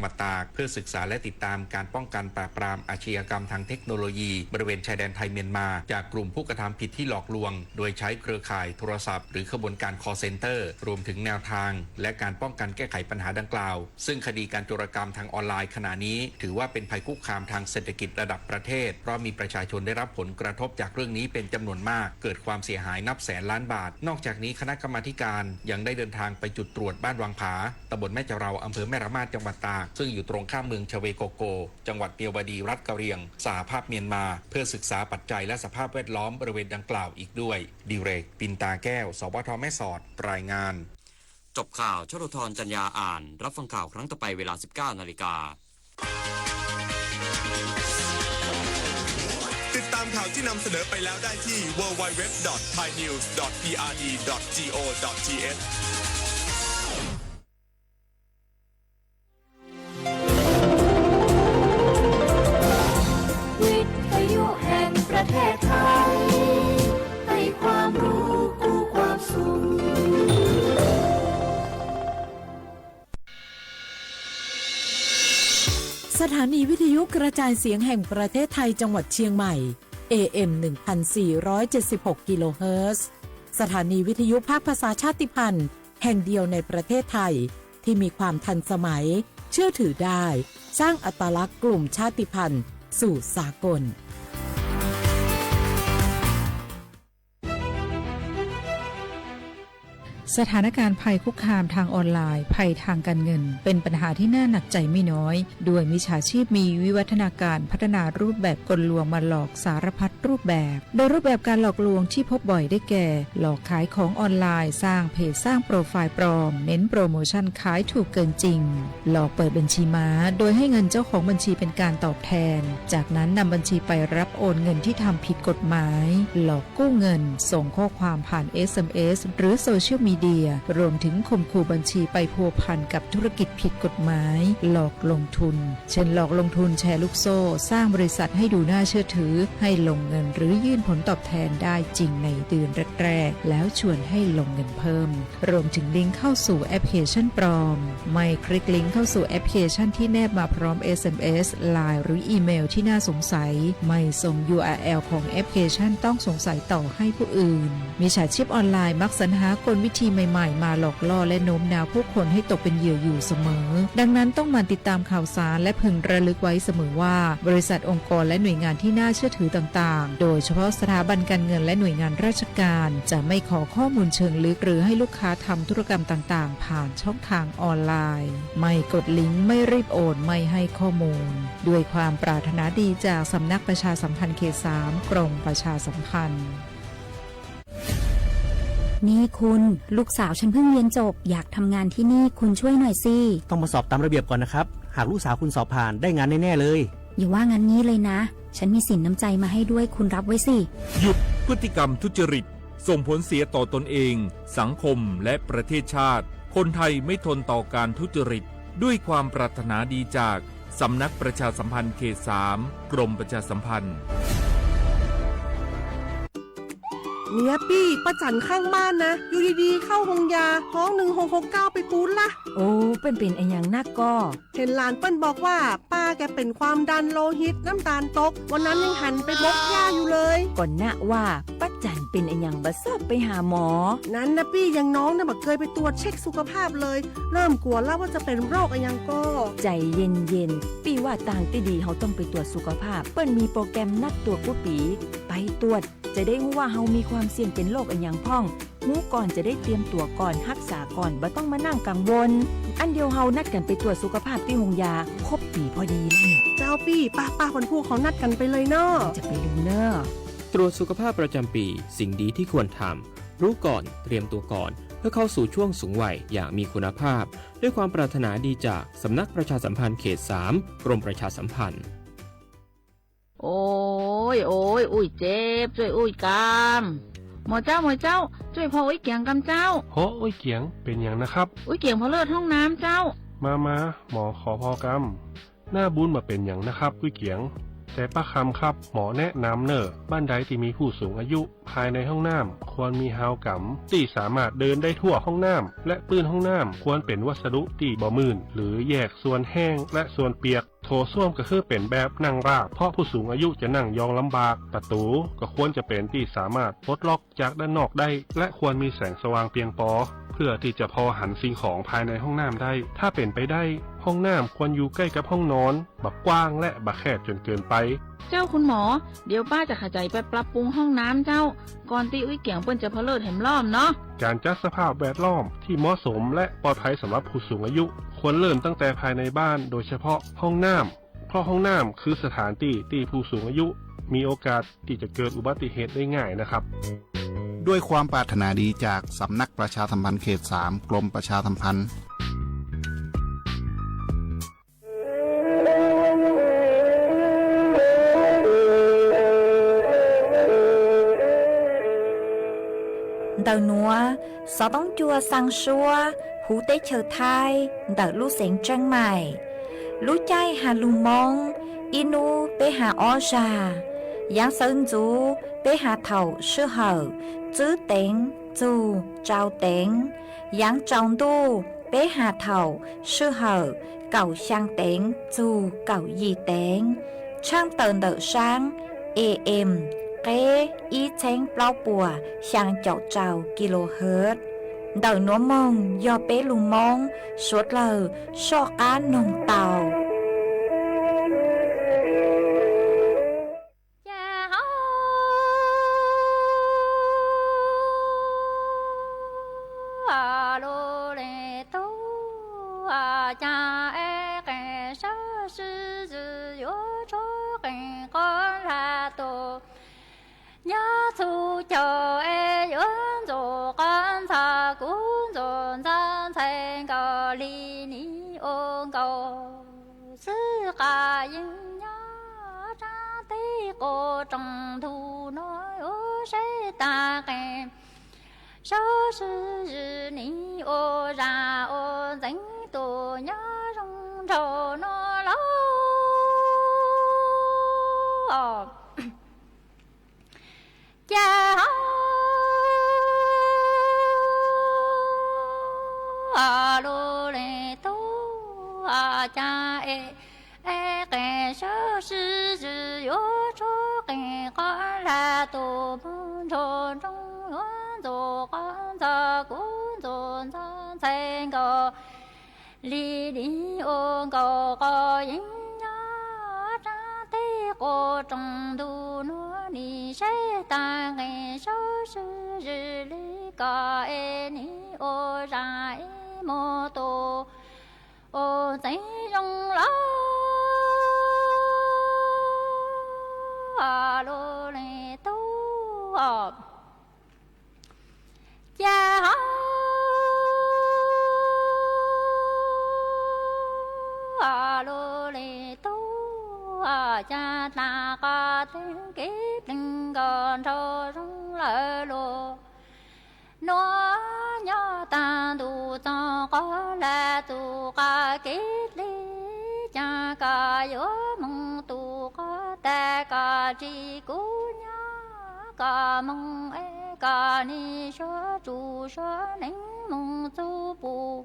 งหวัดตาก เพื่อศึกษาและติดตามการป้องกันปราบปรามอาชญากรรมทางเทคโนโลยีบริเวณชายแดนไทยเมียนมา จากกลุ่มผู้กระทำผิดที่หลอกลวง โดยใช้เครือข่ายโทรศัพท์ หรือขบวนการ call center รวมถึงแนวทาง และการป้องกันแก้ไขปัญหาดังกล่าว ซึ่งคดีการโจรกรรมทางออนไลน์ขณะนี้ ถือว่าเป็นภัยคุกคามทางเศรษฐกิจระดับประเทศ เพราะมีประชาชนได้รับผลกระทบจากเรื่องนี้เป็นจำนวนมาก เกิดความเสียหายนับแสนล้านบาท นอกจากนี้คณะกรรมาธิการยังได้เดินทางไปจุดตรวจบ้านวังผา ตำบลแม่จาเรา อำเภอแม่ระมาด จังหวัดตาก ซึ่งอยู่ตรงข้ามเมืองชเวโกโก จังหวัดเมียวดี รัฐกะเหรี่ยง สหภาพเมียนมา เพื่อศึกษาปัจจัยและสภาพแวดล้อมบริเวณดังกล่าวอีกด้วย ดิเรก ปินตาแก้ว สวท แม่สอด รายงาน จบข่าว ชโลธร จันยาอ่าน รับฟังข่าวครั้งต่อไปเวลา สิบเก้านาฬิกา ติดตามข่าวที่นำเสนอไปแล้วได้ที่ ดับเบิลยู ดับเบิลยู ดับเบิลยู ดอท ไทยนิวส์ ดอท พีอาร์ดี ดอท จีโอ ดอท ทีเอช วิทยุแห่งประเทศไทย ให้ความรู้คู่ความสุข สถานีวิทยุกระจายเสียงแห่งประเทศไทยจังหวัดเชียงใหม่ เอเอ็ม หนึ่งพันสี่ร้อยเจ็ดสิบหก กิโลเฮิรตซ์ สถานีวิทยุภาคภาษาชาติพันธุ์แห่งเดียวในประเทศไทย ที่มีความทันสมัย เชื่อถือได้ สร้างอัตลักษณ์กลุ่มชาติพันธุ์สู่สากล สถานการณ์ภัยคุกคามทางออนไลน์ ภัยทางการเงิน เป็นปัญหาที่น่าหนักใจไม่น้อย ด้วยมิจฉาชีพมีวิวัฒนาการพัฒนารูปแบบกลลวงมาหลอกสารพัดรูปแบบ โดยรูปแบบการหลอกลวงที่พบบ่อยได้แก่ หลอกขายของออนไลน์ สร้างเพจ สร้างโปรไฟล์ปลอม เน้นโปรโมชั่นขายถูกเกินจริง หลอกเปิดบัญชีม้า โดยให้เงินเจ้าของบัญชีเป็นการตอบแทน จากนั้นนำบัญชีไปรับโอนเงินที่ทำผิดกฎหมาย หลอกกู้เงิน ส่งข้อความผ่าน เอสเอ็มเอส หรือโซเชียลมีเดีย รวมถึงข่มขู่บัญชีไปพัวพันกับธุรกิจผิดกฎหมาย หลอกลงทุน เช่นหลอกลงทุนแชร์ลูกโซ่ สร้างบริษัทให้ดูน่าเชื่อถือ ให้ลงเงินหรือยื่นผลตอบแทนได้จริงในเดือนแรกๆ แล้วชวนให้ลงเงินเพิ่ม รวมถึงลิงก์เข้าสู่แอปพลิเคชันปลอม ไม่คลิกลิงก์เข้าสู่แอปพลิเคชันที่แนบมาพร้อม เอสเอ็มเอส ไลน์ หรืออีเมลที่น่าสงสัย ไม่ส่ง ยูอาร์แอล ของแอปพลิเคชันต้องสงสัยต่อให้ผู้อื่น มิจฉาชีพออนไลน์มักสรรหากลวิธีใหม่ๆ มาหลอกล่อและโน้มน้าวผู้คนให้ตกเป็นเหยื่ออยู่เสมอ ดังนั้นต้องหมั่นติดตามข่าวสารและพึงระลึกไว้เสมอว่า บริษัทองค์กรและหน่วยงานที่น่าเชื่อถือต่างๆ โดยเฉพาะสถาบันการเงินและหน่วยงานราชการ จะไม่ขอข้อมูลเชิงลึกหรือให้ลูกค้าทำธุรกรรมต่างๆ ผ่านช่องทางออนไลน์ ไม่กดลิงก์ ไม่รีบโอน ไม่ให้ข้อมูล ด้วยความปรารถนาดีจากสำนักประชาสัมพันธ์เขตสาม กรมประชาสัมพันธ์ นี่คุณ ลูกสาวฉันเพิ่งเรียนจบ อยากทำงานที่นี่ คุณช่วยหน่อยสิ ต้องมาสอบตามระเบียบก่อนนะครับ หากลูกสาวคุณสอบผ่าน ได้งานแน่ๆเลย อย่าว่างั้นงี้เลยนะ ฉันมีสินน้ำใจมาให้ด้วย คุณรับไว้สิ หยุดพฤติกรรมทุจริต ส่งผลเสียต่อตนเอง สังคม และประเทศชาติ คนไทยไม่ทนต่อการทุจริต ด้วยความปรารถนาดีจาก สำนักประชาสัมพันธ์เขตสาม กรมประชาสัมพันธ์ เนี่ยปี้ ป้าจั๋นข้างบ้านนะ อยู่ดีๆ เข้าโฮงยา ฮ้อง หนึ่งหกหกเก้า ไปปู๊ดละ โอ้ เปิ้นเป๋นอะหยังนักก่อ เห็นหลานเปิ้นบอกว่า ป้าแกเป็นความดันโลหิต น้ำตาลตก วันนั้นยังหันไปบกหญ้าอยู่เลย ก่อนนะว่า ป้าจั๋นเป๋นอะหยังบ่ชอบไปหาหมอ นั้นนะปี้ อย่างน้องเนี่ยบ่เคยไปตรวจเช็คสุขภาพเลย เริ่มกลัวแล้วว่าจะเป็นโรคอะหยังก่อ ใจเย็นๆ ปี้ว่าตางตี้ดีเฮาต้องไปตรวจสุขภาพ เปิ้นมีโปรแกรมนัดตรวจกู้ปี๋ ไปตรวจ จะได้ฮู้ว่าเฮามีความเสี่ยงเป็นโรคอะหยังพ่อง ฮู้ก่อนจะได้เตรียมตั๋วก่อน ฮักษาก่อน บ่ต้องมานั่งกังวล อันเดียวเฮานัดกั๋นไปตรวจสุขภาพตี้โฮงยา ครบปี๋พอดีแล้วเนี่ย เจ้าปี้ ป้าๆ วันพูกเขานัดกั๋นไปเลยเนาะ จะไปลืมเน้อ ตรวจสุขภาพประจำปี สิ่งดีที่ควรทำ รู้ก่อน เตรียมตัวก่อน เพื่อเข้าสู่ช่วงสูงวัยอย่างมีคุณภาพ ด้วยความปรารถนาดีจากสำนักประชาสัมพันธ์เขตสาม กรมประชาสัมพันธ์ โอ้ย โอ้ย อุ้ยเจ็บ ช่วยอุ้ยกำ หมอเจ้า หมอเจ้า ช่วยพ่ออุ้ยเกียงกำเจ้า โห อุ้ยเกียง เป็นหยังนะครับ อุ้ยเกียงพอเลือดห้องน้ำเจ้า มา มา หมอขอพอกำ หน้าบุญบ่เป็นหยังนะครับ อุ้ยเกียง แต่ป้าคำครับ หมอแนะนำเน่อ บ้านใดที่มีผู้สูงอายุ ภายในห้องน้ำควรมีฮาวก๋ำ ที่สามารถเดินได้ทั่วห้องน้ำ และปื้นห้องน้ำควรเป็นวัสดุที่บ่มื่น หรือแยกส่วนแห้งและส่วนเปียก โถส้วมก็คือเป็นแบบนั่งราบ เพราะผู้สูงอายุจะนั่งยองลำบาก ประตูก็ควรจะเป็นที่สามารถปลดล็อกจากด้านนอกได้ และควรมีแสงสว่างเพียงพอ เพื่อที่จะพอหันสิ่งของภายในห้องน้ำได้ ถ้าเป็นไปได้ ห้องน้ำควรอยู่ใกล้กับห้องนอน บ่กว้างและบ่แคบจนเกินไป เจ้าคุณหมอ เดี๋ยวป้าจะขยายไปปรับปรุงห้องน้ำเจ้า ก่อนที่อุ๊ยเกี่ยงเปิ้นจะพะเลิดแหมรอบเนาะ การจัดสภาพแวดล้อมที่เหมาะสมและปลอดภัยสำหรับผู้สูงอายุ ควรเริ่มตั้งแต่ภายในบ้าน โดยเฉพาะห้องน้ำ เพราะห้องน้ำคือสถานที่ที่ผู้สูงอายุมีโอกาสที่จะเกิดอุบัติเหตุได้ง่ายนะครับ ด้วยความปรารถนาดีจากสำนักประชาสัมพันธ์เขตสาม กรมประชาสัมพันธ์ Ntawm nuav, xov tooj cua xaa suab huv teb chaws Thaib ntawm lub xeev Tseeb Maim. Lub caij has lug Moob, ib nub peb has ob zag. Yaav sawv ntxuv peb has thaum sij hawm tswb teev txug tsau teev. Yaav tsaus ntuj peb has thaum sij hawm kaum xyaa teev txug kaum yim teev. Tshaaj tawm ntawm saab A M qeb ib txheeb plaub puas xyaa caum rau kilohertz. Ntawm nuav moog yog peb lug Moob suav dlawg soj qaab noog tau. Nyob txhua caug es yuav ntxuav qab ntxag, kuv ntxuav ntxag ntxhais nkaus li nim ua nkaus. Xwb qas yeej nyob tsaab teb quas roog ntug nuav yuav saib taag qees. Saib sib zwm nim ua zag ua ntxeev tus nyob zoo nraug nuav lauj. Ca hauv lug le tub ca es, es qees saib sib zwm yuav tshuab qees qhov lag tus moog nrug nroog yuav ntxuav qab ntxag, kuv ntxuav ntxag ntxhais nkaus li nim ua nkaus. Qos yeej nyob tsaab teb quas roog ntug nuav, nim saib taag qees saib sib zwm li koj es nim ua zag ib moog tus ua ntxeev zoo lauj. Lug le tub ca hauv lug le tub ca taag qas teeb kev pleeg nkaus nraug zoo lawm lauj. Nuav nyob taag ntuj txoog qhov lag txug qab kev dleb, caag koj yuav moog tug qhov tag koj tsis kuv nyob koj moog es koj nim suav tsum suav neeg moog txug pum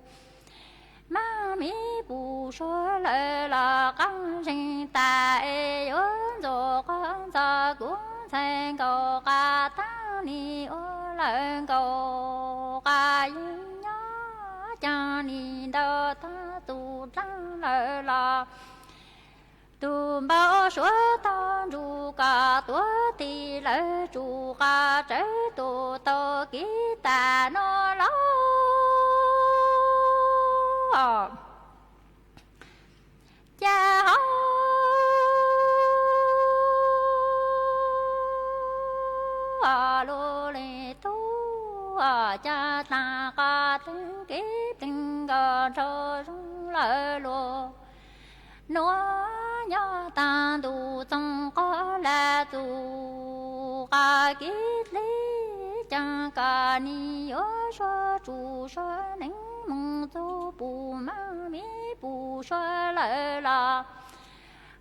maj mib pum suav lawm los qaab zeeg tas es yuav ntxuav qab ntxag kuv ntxhais nkaus. Qas taag nim ua lawm nkaus, qas yeej nyob caag nim ntawd taag txug dlaab lawm los tug npau suav tog ntsuj koj tuav tig lawm tsum qas tsawv tus tau kev tas nuav lauj. Ca hauv lug le tub ca taag qas teeb kev pleeg nkaus nraug zoo lawm lauj. Nuav nyob taag ntuj txoog qhov lag txug qab kev dleb, caag koj nim yuav suav tsum suav neeg moog txug pum maj mib pum suav lawm los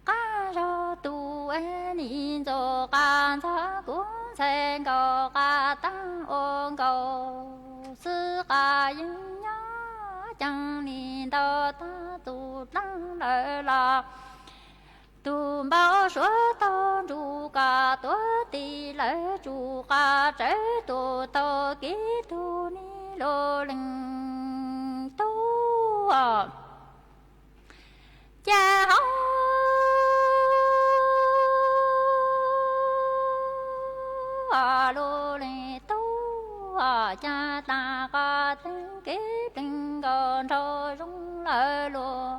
qaab zog tug Nim ntxuav qab ntxhab kuv ntxhais nkaus qab taab ua nkaus xwb qab yeeb nyob ceeb nim ntau tag tus dlaab lawm los tus npau suav tau nrug koj tuav tis lawv tsum qab tsawv tus tau kev tug nim lug leej tub. Cas hauv lug leej tub cas tas qab teeb kev pleeg nkaus nraug zoo lawm los.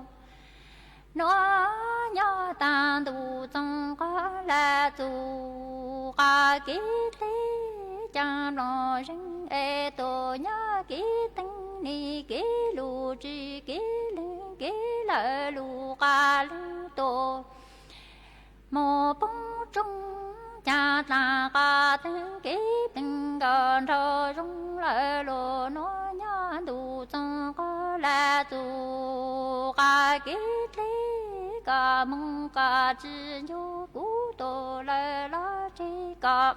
Nuav nyob taag ntuj txoov qab laj txug qab kev dleb, cas nplooj zeeg es tus nyob kev teeb nim kev lug tsi kev leeg kev lawm lug qab leej tus mus poob tsoog, cas tas qab teeb kev pleeg nkaus nraug zoo lawm los. Nuav nyob ntuj txoov qab laj txug qab kev dleb, koj moog koj tsi ncu kuv tus lawm los tsi koj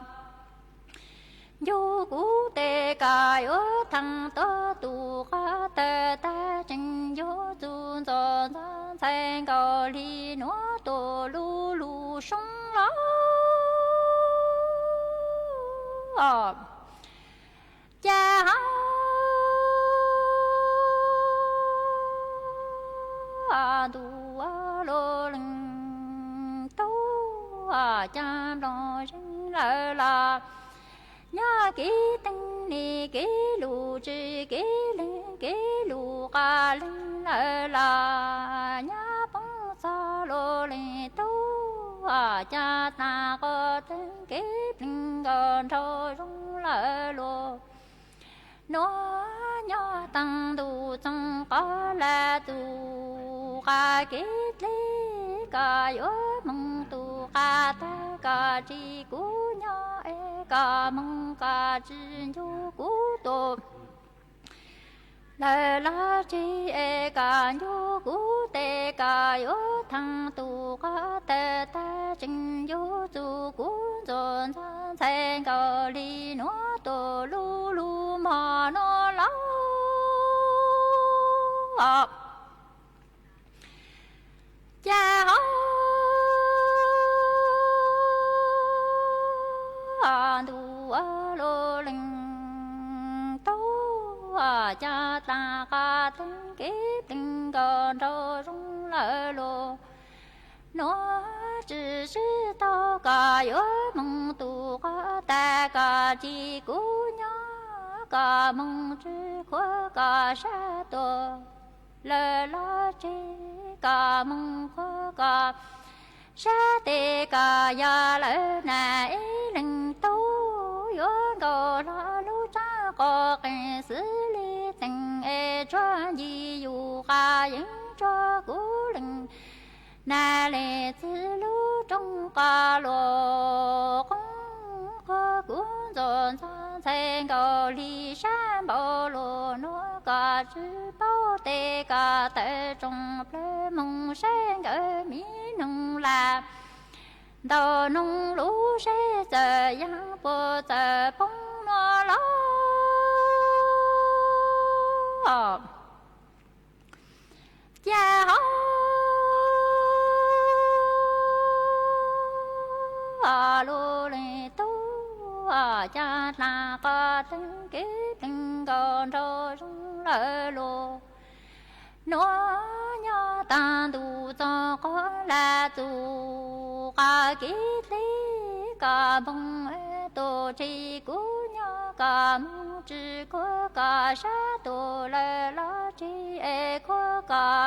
ncu kuv tes koj yuav thaam tuab tus qab tawg tag tseem yuav txug ntxuav ntxhab ntxhais nkaus li nuav tus lug lug soob los. Cas hauv ntuj lug leej tub cas nplooj zeeg lawm los, nyob kev teeb nim kev lug tsi kev leeg kev lug qab leej lawm los, nyob poob txog lug leej tub cas tas qab teeb kev pleeg nkaus nraug zoo lawm los. Nuav nyob taag ntuj txoov qab laj txug qab kev dleb, koj yuav moog tus qab tag koj tsi kuv nyob es koj moog koj tsi ncu kuv tus lawm los tsi es koj ncu kuv tes koj yuav thaam tus qab tawg tag tseem yuav txug kuv ntxuav ntxhab ntxhais nkaus li nuav tus lug lug mog nuav los. Cas hauv ntuj lug leej tub cas tas qab teeb kev pleeg nkaus nraug zoo lawm los. Nuav tsi sib tau koj yuav moog tus qab tag koj tsi kuv nyob, koj moog tsi khuav koj sab tuag lawm los tsi, koj moog khuav koj sab tes koj yog lawm na ib leej tub, yuav nkaus hlo lub tsaab qhov qees xwb li teem es tsuag nci yus qab yeeb tsuag kuv leej na leej txiv lub rooj qab luas qoob qhuav kuv ntxuav ntxhab ntxhais nkaus li sab npau luas nuav koj tsi paub tes koj tawm tsoom plawg moog saib nkawd mi noog laj ntau noog lub seb txawm yaam puas txawm poob nuav los. Cas hauv lug leej tub cas tas qab teeb kev pleeg nkaus nraug zoo lawm los. Nuav nyob taag ntuj txoov qab laj txug qab kev dleb, koj moog tus tsi kuv nyob, koj moog tsi khuav koj sab tuag lawm los tsi es khuav koj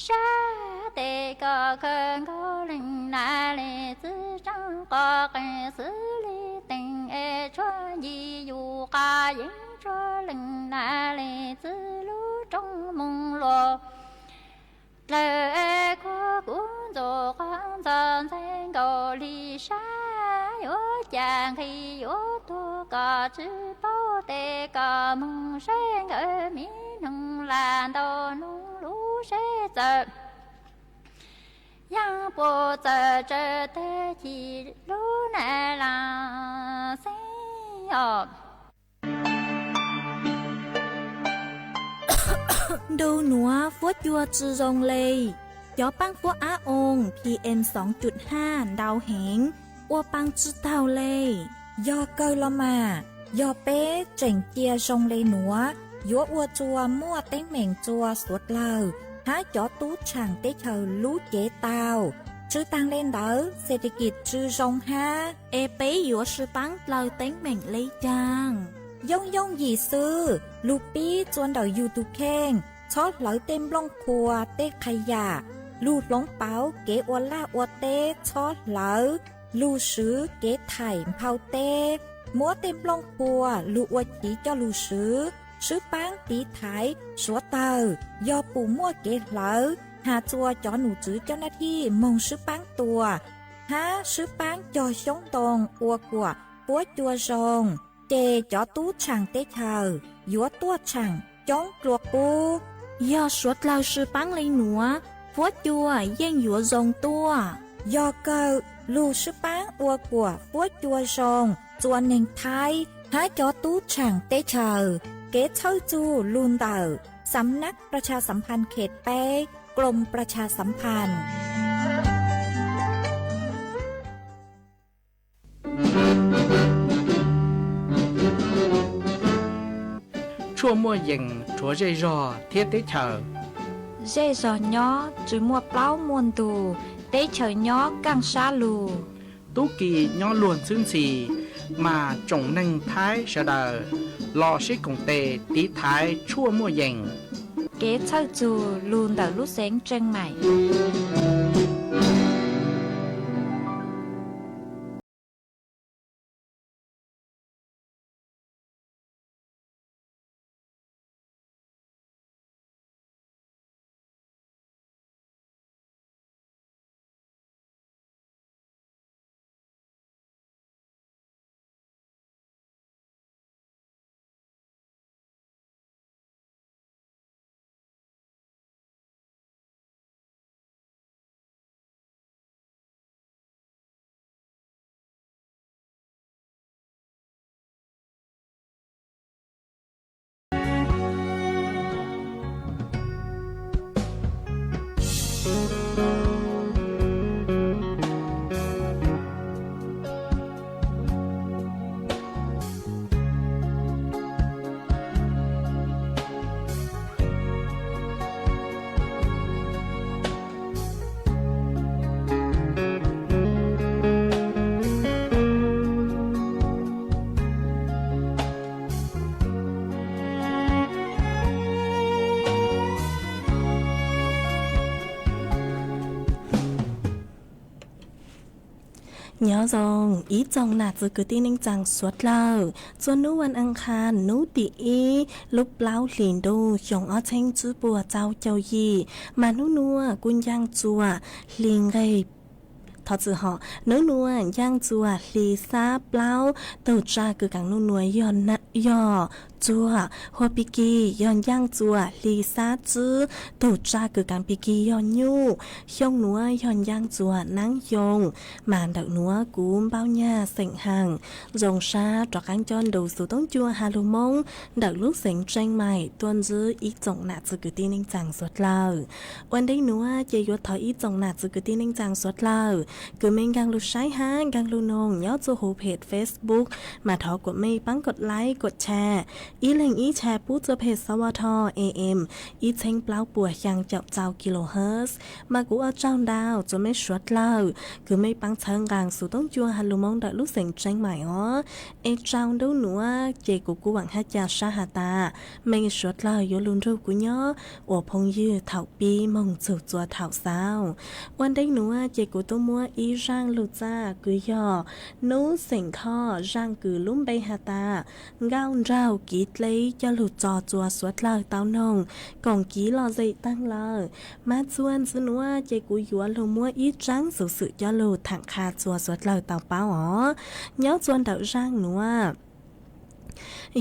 sab tes koj khaws nkaus leej na leej txiv tsaab qhov qees xwb li teem es tsuag nci yus qab yeeb tsuag leej na leej txiv lub rooj moog luas dlawg es khuav kuv ntxuav qab ntxhab ntxhais nkaus li sab yuav cas nqhis yuav tuag koj tsi paub tes koj moog saib nkawd mi noog laj ntau noog lub seb txawm yaam puas txawj tsawv tag ci lub nais las xeeb os. Ntu nuav fuab cua tsi zoo le, cov paab fuab ab oo P M xoo cum haj ntau heev, ua paa tsi taug le. Yog kawg los mas, yog peb tseem cia zoo le nuav, yuav ua txuas muaj teeb meem txuas suav dlawg hab cov tub tshaam teb chaws lub cev tau. Tsi taag le ntawd, xes tes kis tsi zoo hab, es peb yuav sib paab dlawg teeb meem le caag? Yooj yooj yim xwb, lug pib txua ntawm yug tug kheej, txhob hlawv tej nplooj qhuas tej qha yam, lug hloov pauv kev ua laj ua teb txhob hlawv, lug swv kev thaim nphau teb, muab tej nplooj qhuas lug ua chiv coj lug swv, sib paab tiv thaiv suav dlawg, yog pum muaj kev hlawv, has txuas cov num tswv coj naj thij moog sib paab tua, hab sib paab cog xyoob ntoo ua kuam fuab cua zoo, ces cov tub tshaam teb chaws yuav tuaj tshaam coob dlua qub. Yog suav dlawg sib paab le nuav, fuab cua yeej yuav zoo tuaj. Yog kawg, lug sib paab ua kuam fuab cua zoo, txua neeg Thaib hab cov tub tshaam teb chaws. Kev txhawj txug lug ntawm สำนักประชาสัมพันธ์เขตแปด กรมประชาสัมพันธ์ Tshuaj muaj yees rhuav zej zog thiab teb chaws. Zej zog nyob tsi muaj plaub muaj ntug, teb chaws nyob kaaj sab lug. Tub ki nyob luag ntxhwb ntxhi, mas tsoom neeg Thaib sawv daws los sib koom tes tiv thaiv tshuaj muaj yees. Kev txhawj txug lug ntawm lub xeev Tseej Maim. Nyob zoo ib tsoom nam txiv kwv tij neej tsaa suav dlawg, txua nub vas aas khaas nub tim ib lub plaub hlis ntuj xyoo ob txheeb tsib puas tsau caug yim, mas nub nuav kuj ncaaj txuas hli nqeg, thov txim hov, nub nuav ncaaj txuas hli xab plaub, tug tsaj kws kaam nub nuav yog txuas huab pig kig, yog ncaaj txuas hli xab tsib, tug tsaj kws kaam pig kig yog nyuj, xyoo nuav yog ncaaj txuas naab xyoo, mas ntawm nuav kuv npauj nyag xeem haas zoo sab rov qaab coj nrug xuv toob cua has lug Moob ntawm lub xeev Tseej Maim tuaj ntsib ib tsoom nam txiv kwv tij neej tsaa suav dlawg. Ua ntej nuav ces yuav thov ib tsoom nam txiv kwv tij neej tsaa suav dlawg kws mej nkaag lug saib hab nkaag lug noog nyob txuj huv phem Facebook, mas thov kuas mej paab kos like kos share, ib leeg ib share pub txuj phem S W T A M ib txheeb plaub puas xyaa caum tsau kilohertz, mas kuv ua tsaug ntau txug mej suav dlawg kws mej paab txhawb nqaa xuv toob cua has lug Moob ntawm lub xeev Tseej Maim os. Es tsau nub nuav ces kuv kuj vaam hab ca sab has tas mej suav dlawg yuav lug nrug kuv nyob ua phooj ywg thaum pib moog txug txua thaum xaus. Ua ntej nuav ces kuv tub muab ib zaaj lug txaj kws yog nub xeem Khoj, zaaj kws lub npe has tas Nkauj Nraug Kiv Dleb coj lug tso txua suav dlawg tau noog koom kiv lom zem taag lawm. Mas txuas ntxiv nuav ces kuv yuav lug muab ib tsaab xuv xwm coj lug thaam qha txua suav dlawg tau paub os. Nyob txua ntawm zaaj nuav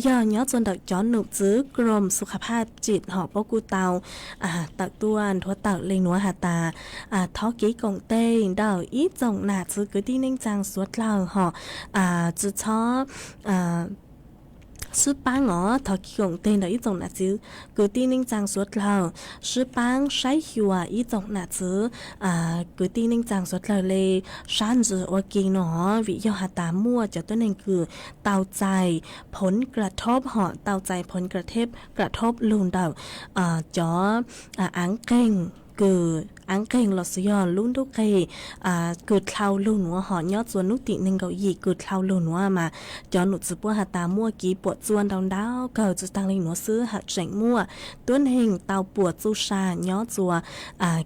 yog nyob txua ntawm cov num txwv กรมสุขภาพจิต hom puab kuj tau tawm tuaj nthuav tawm le nuav has tas, thov kev koom teg ntawm ib tsoom nam txwv kwv tij neej tsaa suav dlawg hom tsi txhob sib paab os, thov kev koom teg ntawm ib tsoom nam txwv kwv tij neej tsaa suav dlawg sib paab saib xyuas ib tsoom nam txwv kwv tij neej tsaa suav dlawg le sab ntsis ua ke no, vim yog has tas muaj cov tuab neeg kws tau txais ผลกระทบ hom tau txais ผลกระทบ lug ntawm cov aav qeeg kws, aav qeeg los sis yog lub ntuj qeg kws dlhau lug nuav hom nyob txua nub tim neeg nkaum yim kws dlhau lug nuav mas cov num txwv puab has tas muaj kev puam txua ntau ntau kawg. Tsi taag le nuav xwb hab tseem muaj tuab neeg tau puam txuj sa nyob txua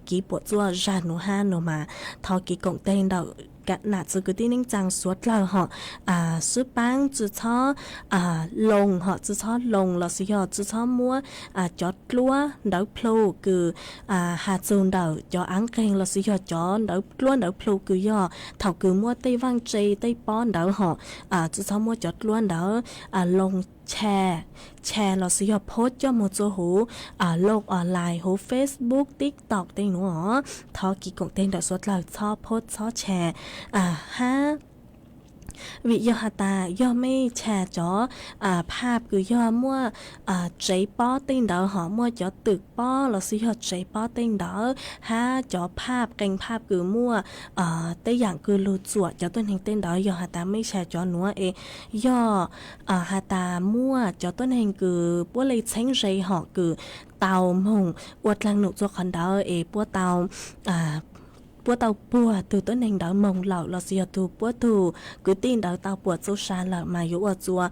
kev puam txuaj zag nuav hab no mas thov kev koom teg ntawm nam txwv kwv tij neej tsaa suav dlawg hom sib paab tsi txhob loo hom tsi txhob loo los sis yog tsi txhob muab cov dluab ntawv plhu kws has txug ntawm cov aav qeeg los sis yog cov dluab ntawv plhu kws yog thaum kws muab tej vaaj tse tej pob ntawd hom tsi txhob muab cov dluab ntawd loo cha, cha los sis yog post coj moog txua huv loj online huv Facebook, TikTok tej nuav os. Thov kev koom teg ntawm suav dlawg txhob post txhob cha hab vim yog has tas yog mej cha cov phaj kws yog muaj tsev pob tej ntawd hom muaj cov twm pob los sis yog tsev pob tej ntawd hab cov phaj qee phaj kws muaj tej yaam kws lug txuam cov tuab neeg tej ntawd, yog has tas mej cha cov nuav es yog has tas muaj cov tuab neeg kws puab le txheeb ze hom kws tau moog ua dlaag num txua qhov ntawd es puab tau puab tau puag tug tuab neeg ntawd moog lawm los sis yog tug puab tug kwv tij ntawd tau puam txuj sa lawm mas yuav ua txua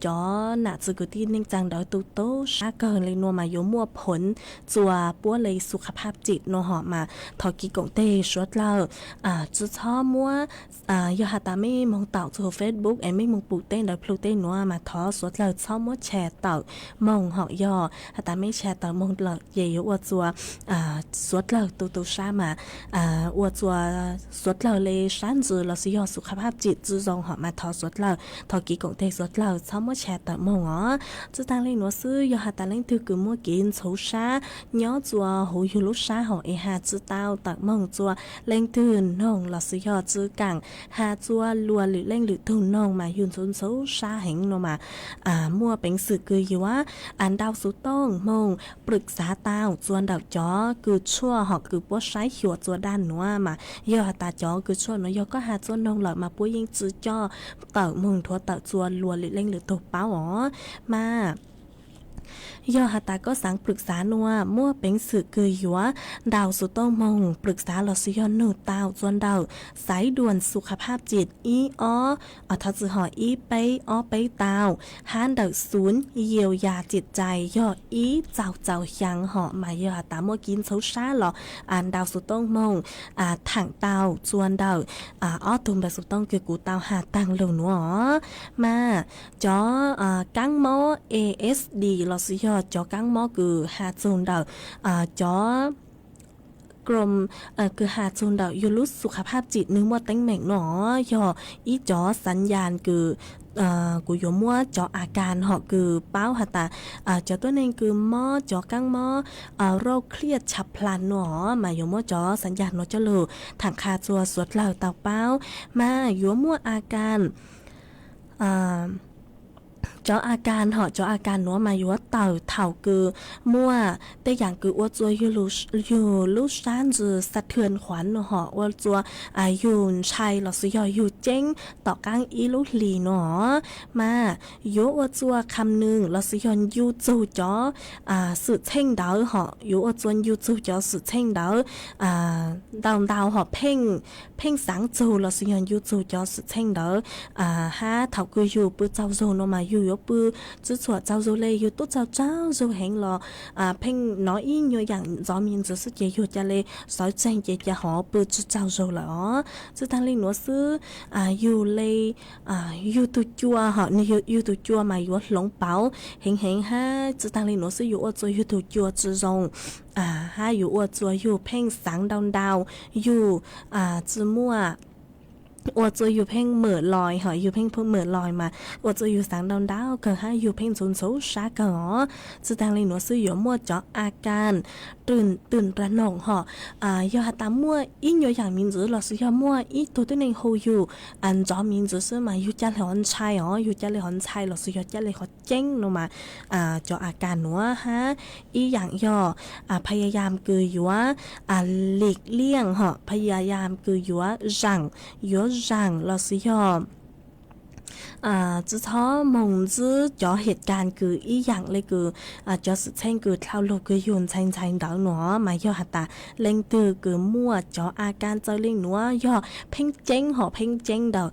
cov nam txwv kwv tij neej tsaa ntawd tu tu sab kawg le nuav mas yuav muaj ผล txua puab le สุขภาพจิต no hom mas thov kev koom teg suav dlawg tsi txhob muab, yog has tas mej moog taum txug Facebook es mej moog pum tej ntawd plhu tej nuav mas thov suav dlawg txhob muab cha tawm moog hom yog has tas mej cha tawm moog lawm ces yuav ua txua suav dlawg tu tu sab mas ua txua suav dlawg le sab ntsis los sis yog สุขภาพจิต tsi zoo hom mas thov suav dlawg, thov kev koom teg suav dlawg txhob muab cha tawm moog os. Tsi taag le nuav xwb yog has tas leej twg kws muaj kev ntxhov sab nyob txua huv yug lub sab hom es has tsi tau tawm moog txua leej twg noog los sis yog tsi kaam has txua luas lwm leej lwm tug noog mas yug ntxhov ntxhov sab heev no mas muaj peev xwm kws yuav ntau xuv tooj moog ปรึกษา tau txua ntawm cov kws tshuaj hom kws puab saib xyuas txua daj nuav mas yog has tas cov kws tshuaj nuav yog koj has txua noog lawm mas puab yeej tsi coj tawm moog nthuav tawm txua luas lwm leej lwm tug paub os mas yog has tas koj xaav ปรึกษา nuav muaj peev xwm kws yuav ntau xuv tooj moog ปรึกษา los sis yog nug tau txua ntawm สายด่วนสุขภาพจิต ib ob, thov txim hom ib peb ob peb tau hab ntawm ศูนย์เยียวยาจิตใจ yog ib txaug txaus xyaa hom mas yog has tas muaj kev ntxhov sab los ntau xuv tooj moog thaam tau txua ntawm ob tug npawb xuv tooj kws kuv tau has taag lug nuav os mas cov kaab mob ASD los sis yog cov kaab mob kws has txug ntawm cov kws has txug ntawm yug lub สุขภาพจิต nwg muaj teeb meem no yog ib cov สัญญาณ kws kuv yuav muab cov อาการ hom kws paub has tas cov tuab neeg kws mob cov kaab mob โรคเครียดฉับพลัน no mas yuav muab cov สัญญาณ no coj lug thaam qha txua suav dlawg tau paub mas yuav muaj อาการ cov อาการ hom cov อาการ nuav mas yuav tawm thaum kws muaj tej yaam kws ua txua yug lub sab ntsis สะเทือนขวัญ no hom ua txua yug ntshai los sis yog yug ceeb tom qaab ib lub hlis no mas yuav ua txua คำนึง los sis yog ncu txug cov xwm txheej ntawd hom yuav ua txua ncu txug cov xwm txheej ntawd ntau ntau hom pheej xaav txug los sis yog ncu txug cov xwm txheej ntawd hab thaum kws yug pw txaug zug no mas yug yuav pw tsi txhuam txaug zug le, yug tub txaug tsaug zug heev los pheej nov ib nyuag yaam ntxov me ntsis xwb ces yug ca le sawv tsees ces ca hov pw tsi txaug zug lawm os. Tsi taag le nuav xwb yug le yug tug cua hom nwg yug tug cua mas yuav hloov pauv heev heev hab tsi taag le nuav xwb yuav ua txua yug tug cua tsi zoo hab yuav ua txua yug pheej xaav ntau ntau, yug tsi muaj ua txuas yus pheej mawm los hom, yus pheej mawm los mas ua txuas yus xaav ntau ntau kawg hab yus pheej ntxhuv ntxhuv sab kawg os. Tsi taag le nuav xwb yuav muaj cov a kas twm nrag noog hom, yog has tas muaj ib nyuas yaam miv ntxwv lossis yog muaj ib tug tuab neeg hu yus nrov miv ntxwv xwb mas yug ca le hov ntshai os, yug ca le hov ntshai lossis yog ca le hov ceeb no mas cov a kas nuav hab ib yaam yog phayayam kws yuav lim liaj hom, phayayam kws yuav zaam, yuav zaam lossis yog tsi txhob moog ntsib cov hiam kas kws ib yaam le kws cov xwm txheej kws dlhau lug kws yug ntxhais ntxhais ntawd nuav mas yog has tas leej twg kws muaj cov a kas txawv le nuav yog pheej ceeb hom, pheej ceeb ntawm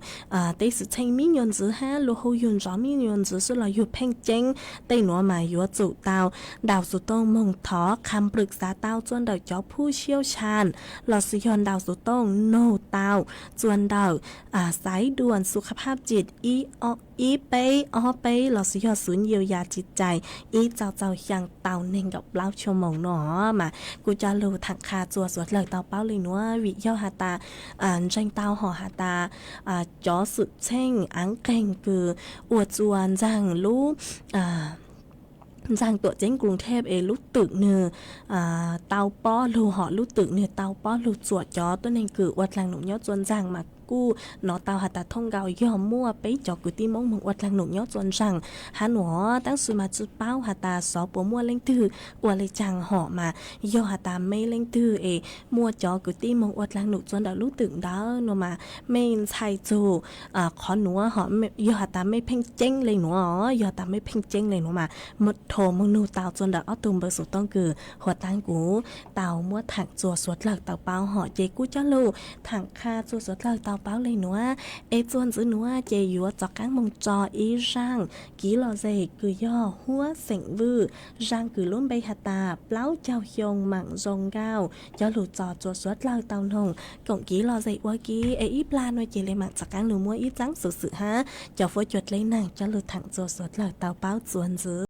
tej xwm txheej mib nyuas ntxwv hab luag hu yug nrov mib nyuas ntxwv xwb los yug pheej ceeb. Tej nuav mas yuav tsum tau ntaus xuv tooj moog thov qha nplwm xav tau txuas ntawm cov phub siab xyaa lossis yog ntaus xuv tooj nug tau txuas ntawm xaiv duas xu kha phab tsim ib peb ob peb lossis yog xwv nyiu yas tsis cais ib txaus txaus xyaa tau neeg nkaum plaub xuab moos no mas kuj coj lug tham qha txuas suav dlawg tau paub le nuav vim yog has tas ntseeg tau hom has tas cov xwm txheej aav qeeg kws ua txuas ntxaag lub ntxaag tuam ceeb Kruv Theb es lub twm nwg tau pob lug hom, lub twm nwg tau pob lug txuam cov tuab neeg kws ua dlaag num nyob txuas ntxaag mas kuj nov tau has tas thooj nkaus yog muaj peb cov kwv tij Moob moog ua dlaag num nyob txuas ntxaag hab nuav, tab sis mas tsi paub has tas xyov puas muaj leej twg ua le caag hom mas yog has tas mej leej twg es muaj cov kwv tij moog ua dlaag num txuas ntawm lub twm ntawd no mas mej ntxhais txug qhov nuav hom, yog has tas mej pheej ceeb le nuav, yog has tas mej pheej ceeb le nuav mas thov moog nug tau txuas ntawm ob tug npawb xuv tooj kws huv taab kuv tau muab thaam txuas suav dlawg tau paub hom ces kuj coj lug thaam qha txuas suav dlawg tau paub le nuav. Es txuas ntxiv nuav ces yuav rov qaab moog tso ib zaaj kiv lom zem kws yog Huab Xeem Vwj, zaaj kws lub npe has tas plaub caug xyoo maam zoo nkauj coj lug tso txuas suav dlawg tau noog koom kiv lom zem ua ke. Es ib plag nuav ces le maam rov qaab lug muab ib txaab xuv xwm hab cov fuab cua dleb naag coj lug thaam txuas suav dlawg tau paub txuas ntxiv.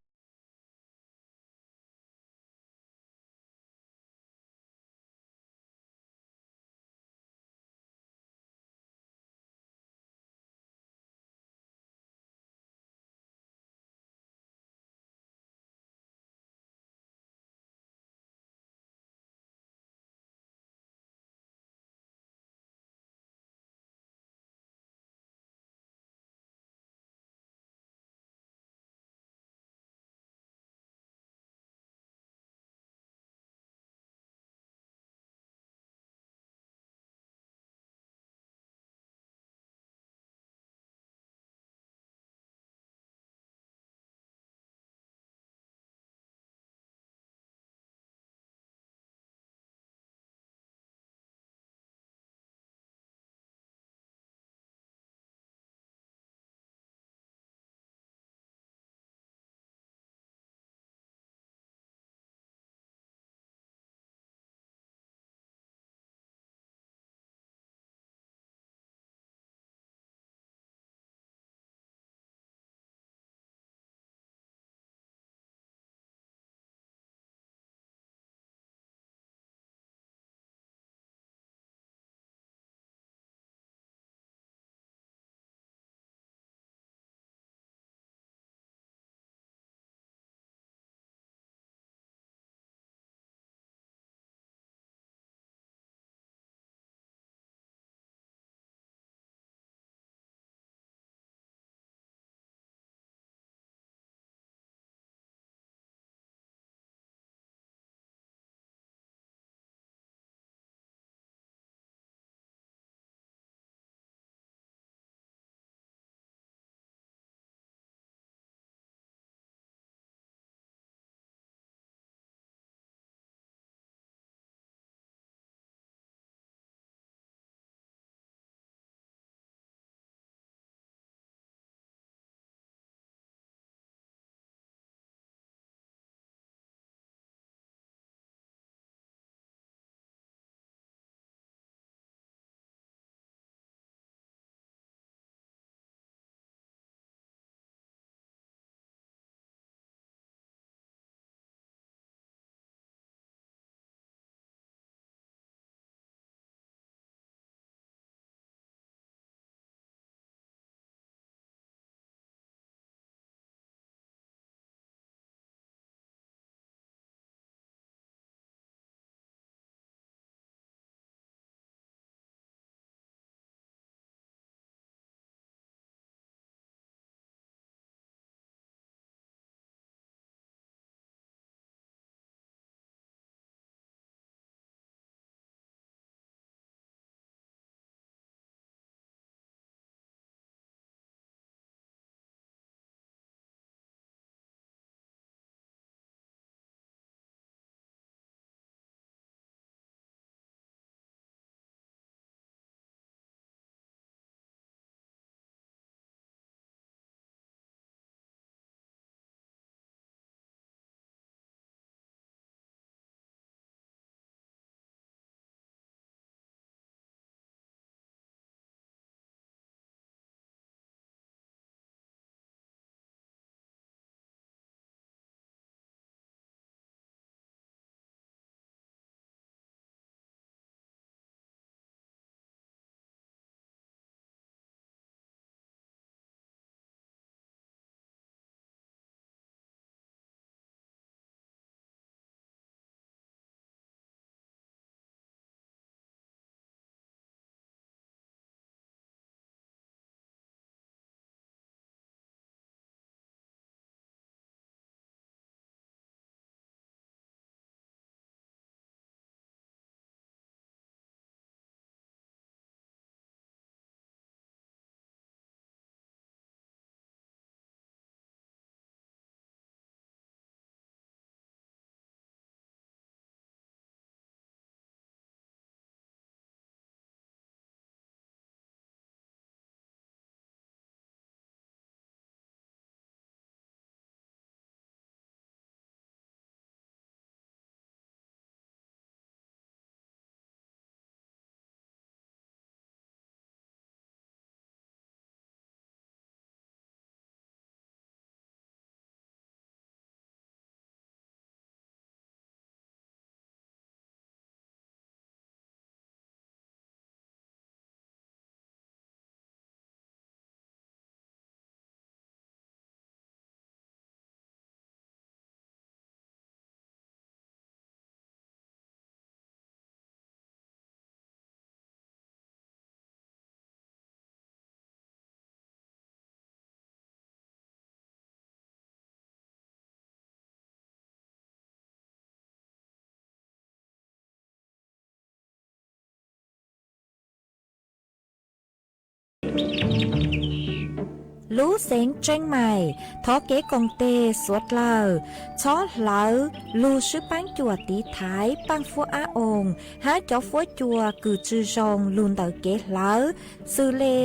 Lub xeev Tseeb Mais, thov kev koom tes suav dlawg, txhob hlawv lug swb paab cuam tiv thaiv paaj fuab ab oos hab cov fuab cua kws tsi zoo lug ntawm kev hlawv, xws le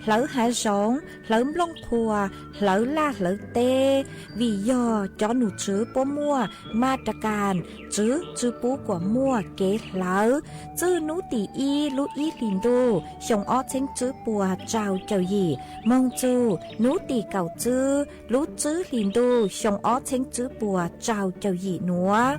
hlawv hav zoov, hlawv nplooj qhuas, hlawv laj hlawv teb, vim yog cov num tswv puab muaj mas ras kas tswv tsi pub kuas muaj kev hlawv. Txwj nub tim ib lub ib hlis ntuj xyoo ob txheeb tswb puas rau caum yim moog txug nub tim kaum tswb lub tswb hlis ntuj xyoo ob txheeb tswb puas rau caum yim nuav.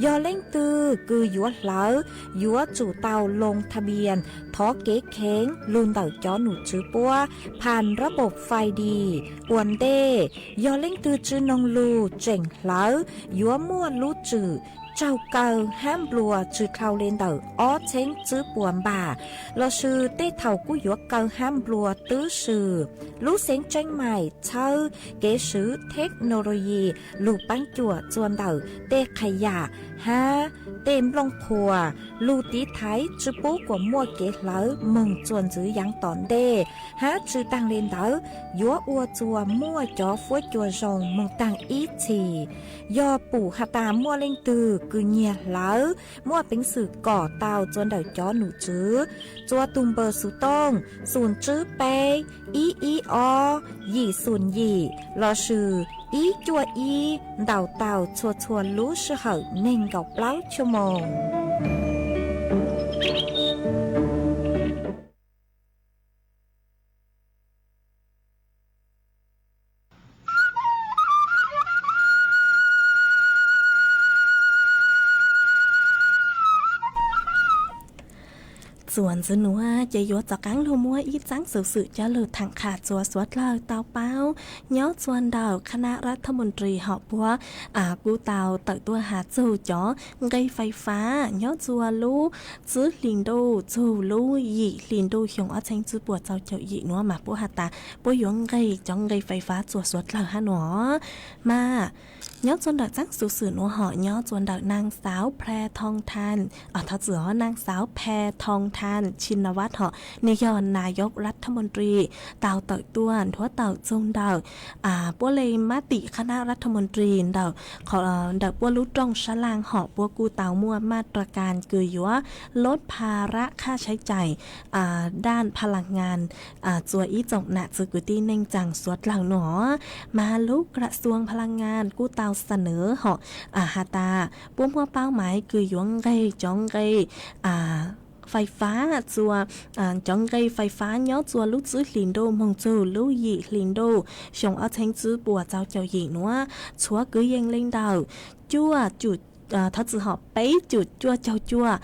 Yog leej twg kws yuav hlawv, yuav tsum tau loo tha npias thov kev kheev lug ntawm cov num tswv puab phas rab npaum fais dis ua ntej. Yog leej twg tsi noog lug tseem hlawv, yuav muaj lub tswm tsaug kaw hab nplua tsi dhau le ntawm ob txheeb tswb puas npam, lossis tej thaum kuj yuav kaw hab nplua twb swm. Lub xeev Tseeb Mais txhawb kev swv theknologi lug paab cuam txuas ntawm tej qha yam hab tej nplooj qhuas lug tiv thaiv tsi pub kuas muaj kev hlawv moog txuas ntxiv yaav tom ntej, hab tsi taag le ntawd yuav ua txuas muaj cov fuab cua zoo moog taag ib txhis. Yog pum has tas muaj leej twg kws nyiag hlawv, muaj peev xwm kom tau txuas ntawm cov num tswv txuas tug npawb xuv tooj xoom tswb peb ib ib ob yim xoom yim lossis ib cuaj ib ntaus tau txhua txhua lub sij hawm neeg nkaum plaub cuaj moos. Txuas ntxiv nuav ces yuav rov qaab lug muab ib txaab xuv xwm coj lug thaam qha txuas suav dlawg tau paub. Nyob txuas ntawm khana ras thab moos ris hom puab kuj tau tawm tuaj has txug cov nqe fais fab nyob txuas lub tswb hli ntuj txug lub yim hli ntuj xyoo ob txheeb tswb puas rau caum yim nuav mas puab has tas puab yuav nqe cov nqe fais fab txuas suav dlawg hab nuav. Mas nyob txuas ntawm txaab xuv xwm nuav hom nyob txuas ntawm naag xauv Phe Thoo Than, thov txim os, naag xauv Phe Thoo Than Chin Navat hom nwg yog nayok ras thab moos ris tau tawm tuaj nthuav tawm txug ntawm puab le mab tim khana ras thab moos ris ntawm puab lub rooj sab laaj hom puab kuj tau muaj maj ras kas kws yuav lub pha rab khab saib cais daj pha las ngas txua ib tsoom nam txwv kwv tij neej tsaa suav dlawg nuav. Mas lub kras xuas pha las ngas kuj tau xa nws hom has tas puab muaj paub maiv kws yuav nqe cov nqe fais fab txua, cov nqe fais fab nyob txua lub tswb hli ntuj moog txug lub yim hli ntuj xyoo ob txheeb tswb puas rau caum yim nuav, txhua kwv yees le ntawm cuaj cum, thov txim hom, peb cum cuaj caug cuaj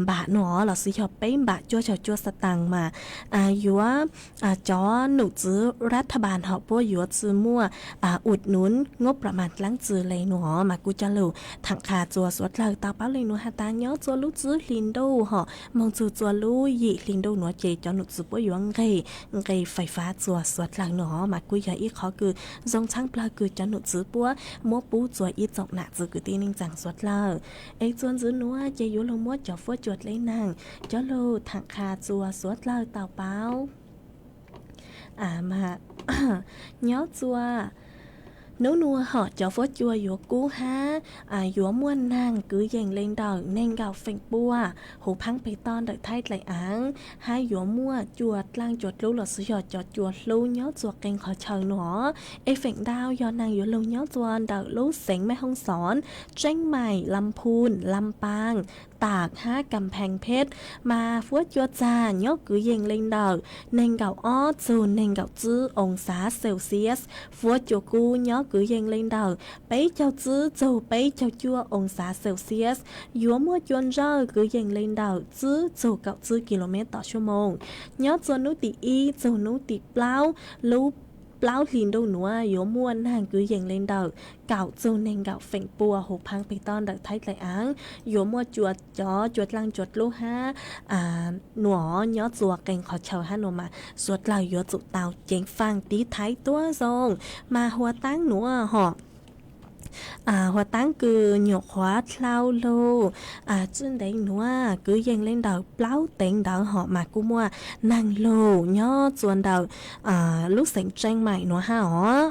npam nuav lossis yog peb npam cuaj caug cuaj xa taas mas yuav cov num txwv ras thab npas hom puab yuav tsi muaj ua nuv ngoob pram mas dlaab tsi le nuav mas kuj coj lug thaam qha txuas suav dlawg tau paub le nuav has tas nyob txua lub tswb hli ntuj hom moog txug txua lub yim hli ntuj nuav ces cov num txwv puab yuav nqe, nqe fais fab txuas suav dlawg nuav mas kuj yog ib qhov kws zoo tshaaj plawg kws cov num txwv puab muab pub txua ib tsoom nam txwv kwv tij neej tsaa suav dlawg. Es txuas ntxiv nuav ces yuav lug muab cov fuab cua dleb naag coj lug thaam qha txuas suav dlawg tau paub. Mas nyob txua nub nuav hom cov fuab cua yuav kub hab yuav muaj naag kwv yees le ntawm neeg nkaum feem pua huv phaab peg toj ntawm thaib dlaim aav, hab yuav muaj cua dlaaj cua dlub lossis yog cov cua hlub nyob txua qee qhov chaw nuav. Es feem ntau yog naag yuav lug nyob txua ntawm lub xeev Mej Hoob Xoon, Tseeb Maim, Lam Phun, Lam Paaj, Taam hab Kam Pheej Phej, mas fuab cua txag nyob kwv yees le ntawm neeg nkaum ob txug neeg nkaum tsib oo xav Celsius, fuab cua kub nyob kwv yees le ntawm peb caug tsib txug peb caug cuaj oo xav Celsius, yuav muaj cua ntsawj kwv yees le ntawm tsib txug kaum tsib kilomev tom suab moos. Nyob txua nub tim ib txug nub tim plaub lub plaub hli ntuj nuav yuav muaj naag kwv yees le ntawm kaum txug neeg nkaum feem pua huv phaab peg toj ntawm thaib dlaim aav, yuav muaj cua, cov cua dlaaj cua dlub hab nuav nyob txua qee qhov chaw hab nuav mas suav dlawg yuav tsum tau ceev faam tiv thaiv tuab zoo. Mas huv taab nuav hom Huas taab kws nyuam qhuav dlhau lug txwj nteev nuav kwv yees le ntawm plaub teev ntawd hom mas kuj muaj neeg lug nyob txua ntawm lub xeev Tseeb Maim nuav hab os.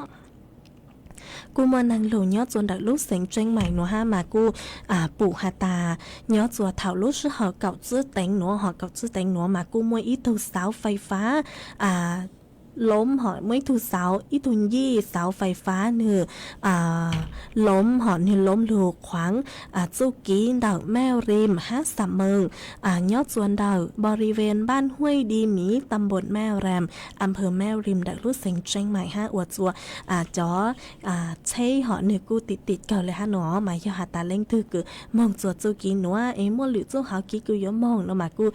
Kuj muaj neeg lug nyob txua ntawm lub xeev Tseeb Maim nuav hab mas kuj pum has tas nyob txua thaum lub sij hawm kaum txwj teev nuav hom kaum txwj teev nuav mas kuj muaj ib tug xauv fais fab lom hom muaj ib tug xauv, ib tug ncij xauv fais fab nwg lom hom nwg lom lug khuaav txuj kev ntawm Maj Rim hab Xam Mees nyob txua ntawm npau ri ven npaj Huaj Di Miv, tam npom Maj Rim, am phawv Maj Rim ntawm lub xeev Tseeb Maim hab ua txua cov tsheb hom nwg kuj tim tim kawg le hab nuav mas yog has tas leej twg kws moog txua txuj kev nuav es muaj lwm txuj hauv kev kws yuav moog nuav mas kuj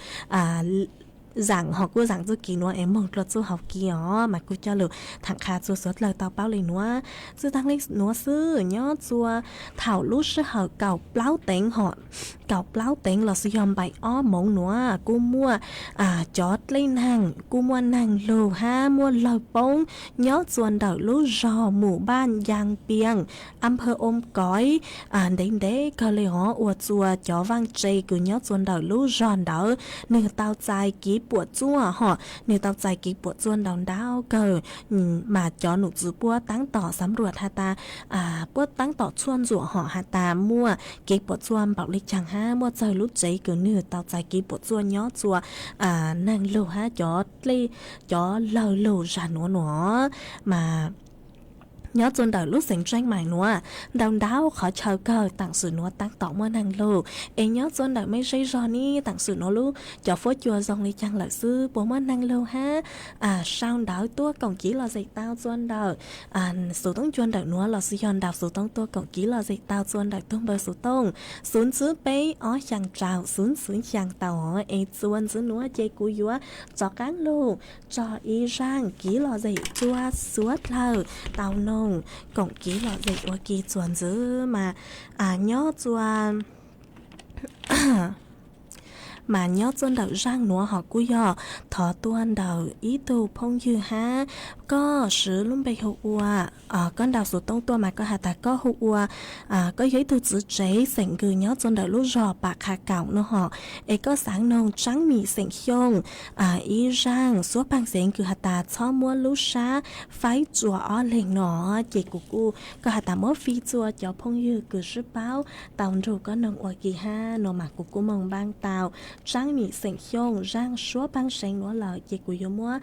zaam hom kuj zaam txuj kev nuav es moog dlua txuj hauv kev os mas kuj coj lug tham qha txua suav dlawg tau paub le nuav. Txwj taag le nuav xwb nyob txua thaum lub sij hawm kaum plaub teev hom kaum plaub teev los xwb yog npaum ob moov nuav kuj muaj cov dlej neeg kuj muaj neeg lug hab muaj lawg poob nyob txua ntawm lub zog Mus Npaj Yas Pias, am phawv Oos Koiv ntev ntev kawg le os ua txua cov vaaj tse kws nyob txua ntawm lub zog ntawd nwg tau txais kev puam txuaj hom nwg tau txais kev puam txuaj ntau ntau kawg mas cov num txwv puab taab tom xav ruam has tas puab taab tom txhua ntxuam hom has tas muaj kev puam txuaj npaum le caag hab muaj txawg lub tsev kws nwg tau txais kev puam txuaj nyob txua neeg lug hab cov dlej cov lawg lug zag nuav nuav mas nyob txua ntawm lub xeev Tseeb Maim nuav ntau ntau qhov chaw kawg taam sim nuav taab tom muaj neeg lug es nyob txua ntawm mej zej zog ne taam sim nuav lub cov fuab cua zoo le caag lawm xwb puas muaj neeg lug hab sau ntawv tuaj koom kev lom zem tau txua ntawm xuv toob cua ntawm nuav los xwb yog nraus xuv toob tuaj koom kev lom zem tau txua ntawm tug npawb xuv toob xuv ntxwv peb ob xyaa rau xuv ntxwv xyaa tau os es txua ntxwv nuav ces kuv yuav rov qaab lug tso ib zaaj kev lom zem rua suav dlawg tau noog koom kev lom zem ua ke txua ntxwv mas nyob txua mas nyob txua ntawm zaaj nuav hom kuj yog thov tuaj ntawm ib tug phooj ywg hab koj swv lub npe hu ua koj nraus xuv toob tuaj mas koj has tas koj hu ua koj yog ib tug txiv tsev xeem kws nyob txua ntawm lub zog Pam Qha Kaum nuav hom es koj xaav noog Tsaab Mim xeem Xyooj ib zaaj suab paag xeev kws has tas txhob muab lub sab faib tsua ob leeg no ces kuv kuj koj has tas muab fij txua cov phooj ywg kws sib paub tau nrug koj noog ua ke hab no mas kuv kuj moog npaab tau Tsaab Mim xeem Xyooj zaaj suab paag seev nuav lawm ces kuv yuav muab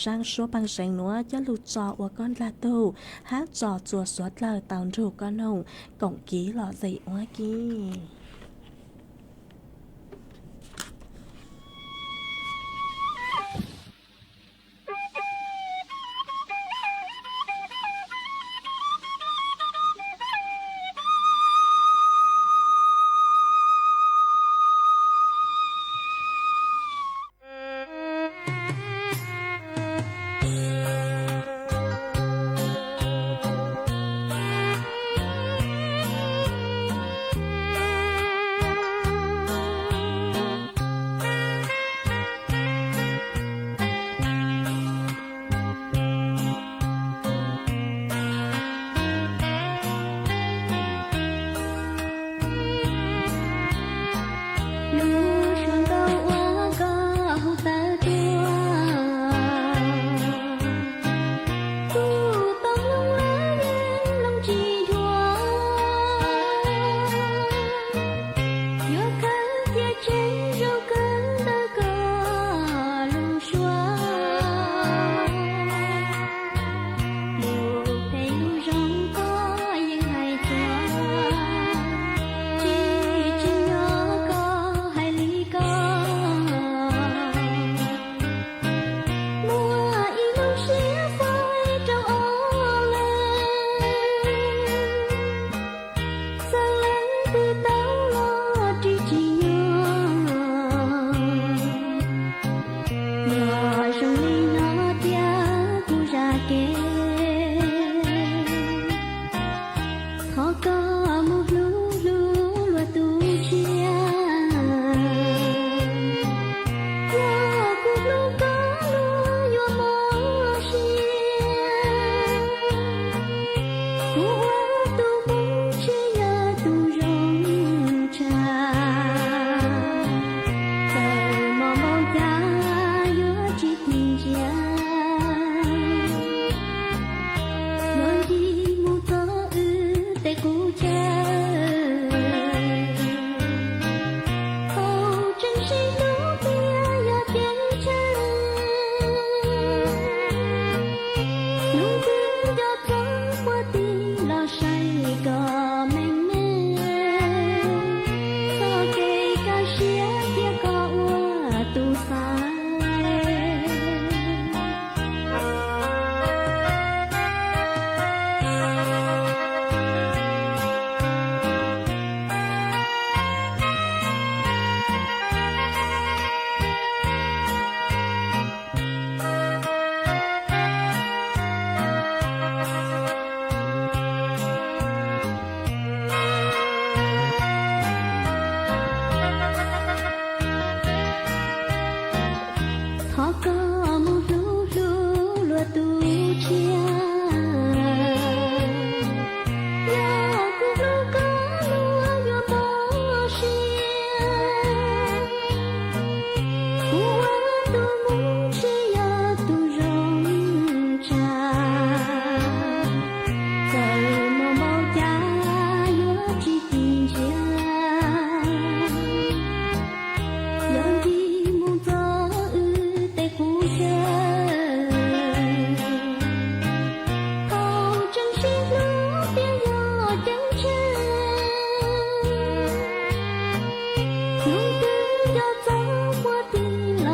zaaj suab paag seev nuav coj lug tso ua koj dlaag tug hab tso txua suav dlawg tau nrug koj noog koom kev lom zem ua ke.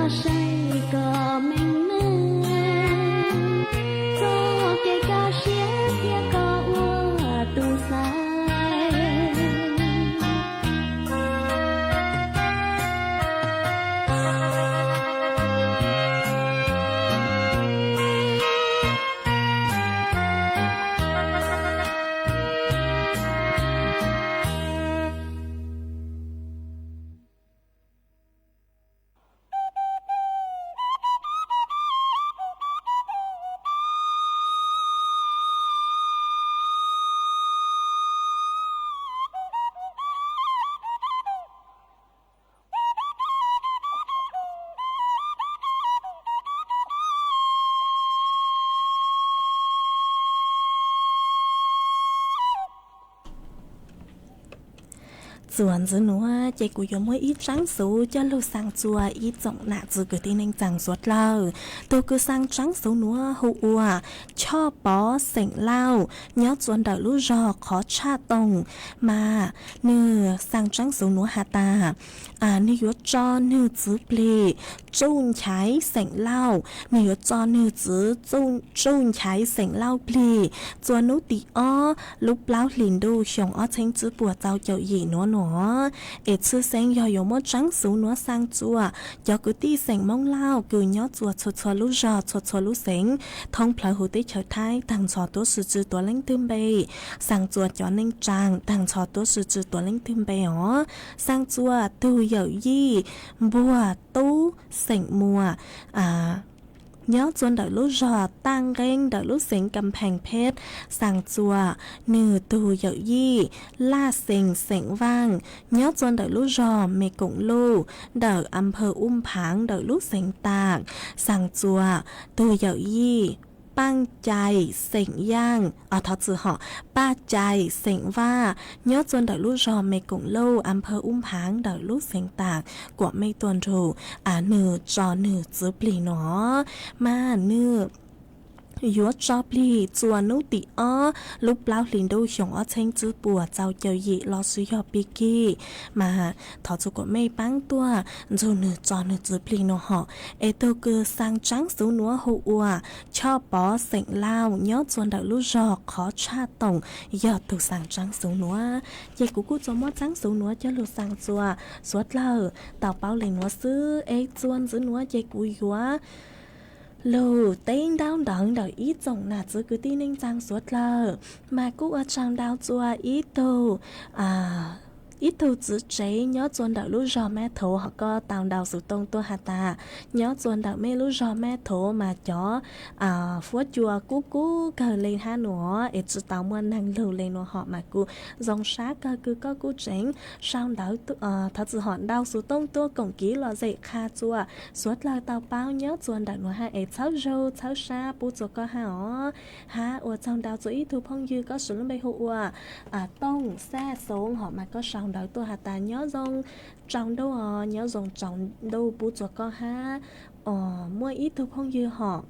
Saib koj meej meej, txoj kev kaj siab thiab koj ua tus xaiv. Txuas ntxiv nuav ces kuv yuav muaj ib tsaab xuv coj lug xaa txua ib tsoom nam txiv kwv tij neej tsaa suav dlawg. Tug kws xaa tsaab xuv nuav hu ua Choj Pov xeem Lauj, nyob txua ntawm lub zog Qhov Tshaj Toom. Mas nwg xaa tsaab xuv nuav has tas, nwg yuav tso nwg txiv plig Tsuj Nchaiv xeem Lauj, nwg yuav tso nwg txiv Tsuj Nchaiv xeem Lauj plig txua nub tim ob lub plaub hlis ntuj xyoo ob txheeb tsib puas txaus caum yim nuav nua. Es tshwj xeeb yog yuav muab tsaab xuv nuav xaa txua cov kwv tij xeem Moob Lauj kws nyob txua txhua txhua lub zog txhua txhua lub xeev thoob plawg huv teb chaws Thaib taag nrho tuab si tsi tuav leej twg npe, xaa txua cov neej tsaa taag nrho tuab si tsi tuav leej twg npe os. Xaa txua tug yawm yij Npuag Tub xeem Muas, nyob txua ntawm lub zog Taj Nqeeb ntawm lub xeev Kas Phees Pheb. Xaa txua nwg tug yawm yij Laj Xees xeem Vaaj, nyob txua ntawm lub zog Me Koom Luj ntawm As Phawg Ub Phaav ntawm lub xeev Taam. Xaa txua tug yawm yij Paaj Cai xeem Yaaj, thov txim hov, Paj Cai xeem Vaj, nyob txua ntawm lub zog Me Koom Luj, As Phawg Ub Phaav ntawm lub xeev Taam, kuas mej tuaj nrug nwg tso nwg txiv plig nua. Mas nwg yuav tso plig txua nub tim ob lub plaub hlis ntuj xyoo ob txheeb tsib puas txaus caum yim los sis yog pig kig. Mas thov txug kuas mej paab tuaj nrug nwg tso nwg txiv plig nua hov. Es tug kws xaa tsaab xuv nuav hu ua Choj Pov xeem Lauj, nyob txua ntawm lub zog Qhov Tshaj Toom, yog tug xaa tsaab xuv nuav. Ces kuv kuj tsuas muab tsaab xuv nuav coj lug xaa txua suav dlawg tau paub le nuav xwb. Es txua ntxiv nuav ces kuv yuav lug teb ntaub ntawv ntawm ib tsoom nam txiv kwv tij neej tsaa suav dlawg. Mas kuj ua tsaug ntau txua ib tug ib tug txiv tsev nyob txua ntawm lub zog Mab Thuv, hov koj tau ntaus xuv tooj tuaj has tas nyob txua ntawm mej lub zog Mab Thuv mas cov fuab cua kub kub kawg le hab nua, es tsi tau muaj neeg lug le nua hov. Mas kuv zoo sab kawg kws koj kuj tseem sau ntawv, thov txim hov, ntaus xuv tooj tuaj koom kiv lom zem qha txua suav dlawg tau paub nyob txua ntawm nua hab. Es txhawb zug txhawb sab pub txua koj hab os. Hab ua tsaug ntau txua ib tug phooj ywg koj swv lub npe hu ua Tooj Xaj Xoov hov, mas koj sau ntawv tuaj has tas nyob zoo tsaus ntuj os, nyob zoo tsaus ntuj pub txua koj hab. Muaj ib tug phooj ywg hov,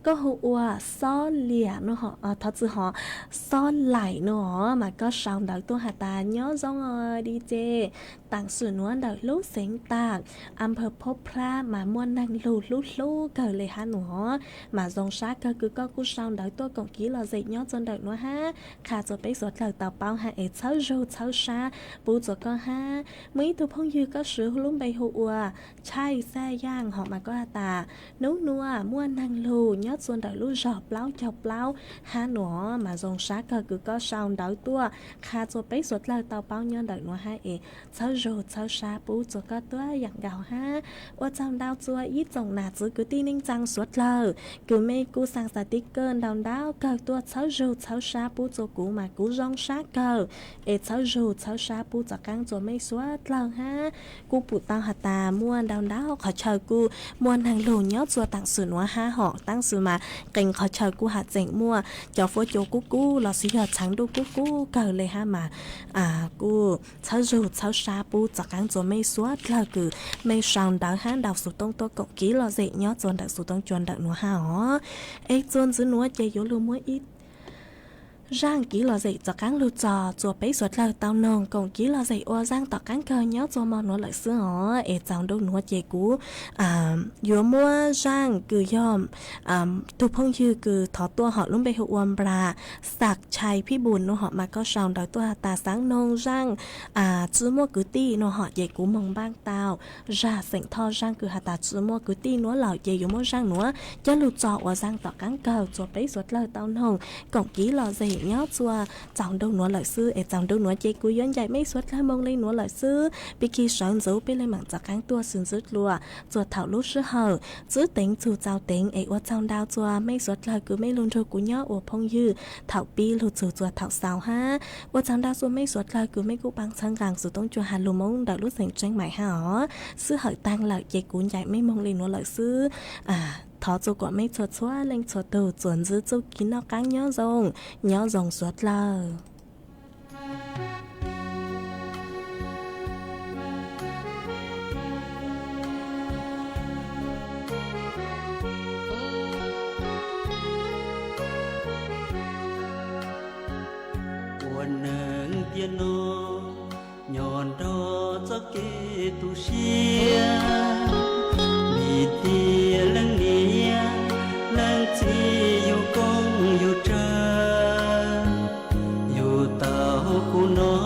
koj hu ua Xob Liam no, thov txim hov, Xob Laim no hov, mas koj sau ntawv tuaj has tas nyob zoo os di ces, taam sim nuav ntawm lub xeev Taam, As Phawg Phob Plab mas muaj neeg lug hlub hlub kawg le hab nua. Mas zoo sab kawg kws koj kuj sau ntawv tuaj koom kiv lom zem nyob txua ntawm nua hab, qha txua peb suav dlawg tau paub hab. Es txhawb zug txhawb sab pub txua koj hab. Muaj ib tug phooj ywg koj swv lub npe hu ua Thaij Xaj Yaaj hov, mas koj has tas nub nua muaj neeg lug nyob txua ntawm lub zog plaub caug plaub hab nua. Mas zoo sab kawg kws koj sau ntawv tuaj qha txua peb suav dlawg tau paub nyob ntawm nua hab. Es txhawb zug txhawb sab pub txua koj tuab yaam nkaus hab. Ua tsaug ntau txua ib tsoom nam txiv kwv tij neej tsaa suav dlawg kws mej kuj xaa xav tib kawg ntau ntau kawg tuaj txhawb zug txhawb sab pub txua kuv mas kuv zoo sab kawg. Es txhawb zug txhawb sab pub txav qaab txua mej suav dlawg hab. Kuj pum tau has tas muaj ntau ntau qhov chaw kuj muaj neeg lug nyob txua taam sim nuav hab hov, tab sis mas qee qhov chaw kuj has tseem muaj cov fuab cua kub kub los sis yog tshaav ntuj kub kub kawg le hab mas kuj txhawb zug txhawb sab pub txav qaab txua mej suav dlawg kws mej sau ntawv hab ntaus xuv tooj tuaj koom kiv lom zem nyob txua ntawm xuv tooj cua ntawm nua hab os. Es txua ntxiv nuav ces yuav lug muab ib Zaaj kiv lom zem txaus qaab lug txog txuas peb suav dlawg tau noog koom kiv lom zem ua zaaj tom qaab kawg nyob txuas mo nuav lawm xwb os. Es txaus ntuj nuav ces kuv yuav muab zaaj kws yog tug phooj ywg kws thov tuaj hom lub npe hu ua Nplas Xaj Chai Phij Npus nuav hom mas koj sau ntawv tuaj has tas xaav noog zaaj tsi muaj kwv tij nuav hom ces kuv moog npaaj tau zag xeem Thoj zaaj kws has tas tsi muaj kwv tij nuav lawm ces yuav muab zaaj nuav coj lug txog ua zaaj tom qaab kawg txuas peb suav dlawg tau noog koom kiv lom zem nyob txuas txaus ntuj nuav lawm xwb. Es txaus ntuj nuav ces kuv yuav ncaim mej suav dlawg moog le nuav lawm xwb. Pig kig sawv ntxuv peb le maam txaus qaab tuaj xwb ntxwb dlua txuas thaum lub sij hawm txwb teev txug txaus teev. Es ua txaug ntau txuas mej suav dlawg kws mej lug nrug kuv nyob ua phooj ywg thaum pib lug txug txuas thaum xaus hab ua txaug ntau txuas mej suav dlawg kws mej kuj paab txhawb nqaa xuv toob cua has lug Moob ntawm lub xeem Tseeb Mais hab os. Sij hawm taag lawm ces kuv ncaim mej moog le nuav lawm xwb. Thov txug kuas mej txhua txhua leej txhua tug txuas ntxwb txuj kev noj qaab nyob zoo, nyob zoo suav dlawg. Ua neeg tiam no nyob nrog txoj kev tu siab, vim tias leej niam leej txiv yug koob yug tsawv, yug tau kuv no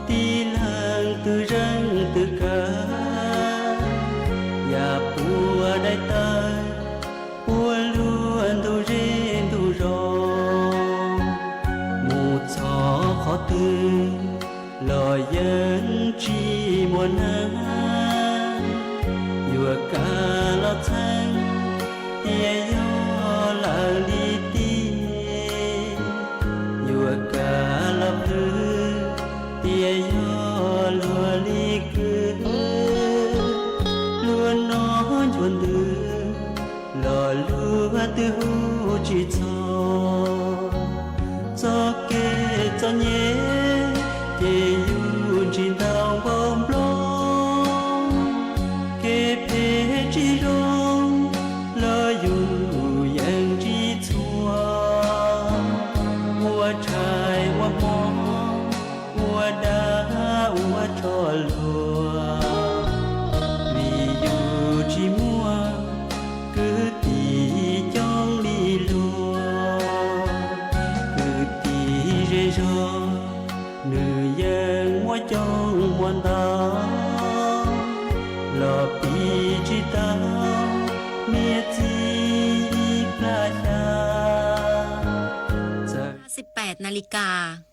tib leeg twg zeej twg kawg, yam puag daim tawv puab luag ntug zej ntug zos, mus txog qhov twg los yeej tsis muaj neeg yuav kav los txheeb tias yog lawv li tij, yuav kav los pw tias yog luag li kwv. Luag no ncua ntws los luag twb hu tsis txog, txoj kev txom nyem ces yug tsis ntau npaum nplooj, kev phem tsis zoo los yug yeej tsis txhua, ua tshais ua hmo ua dag ua tsho luag, vim yug tsis muaj kwv tij coob li luag. Kwv tij zej zog nws yeej muaj coob muaj ntau, los piv tsis tau niam txiv ib plag xya. Txawm peb na li kas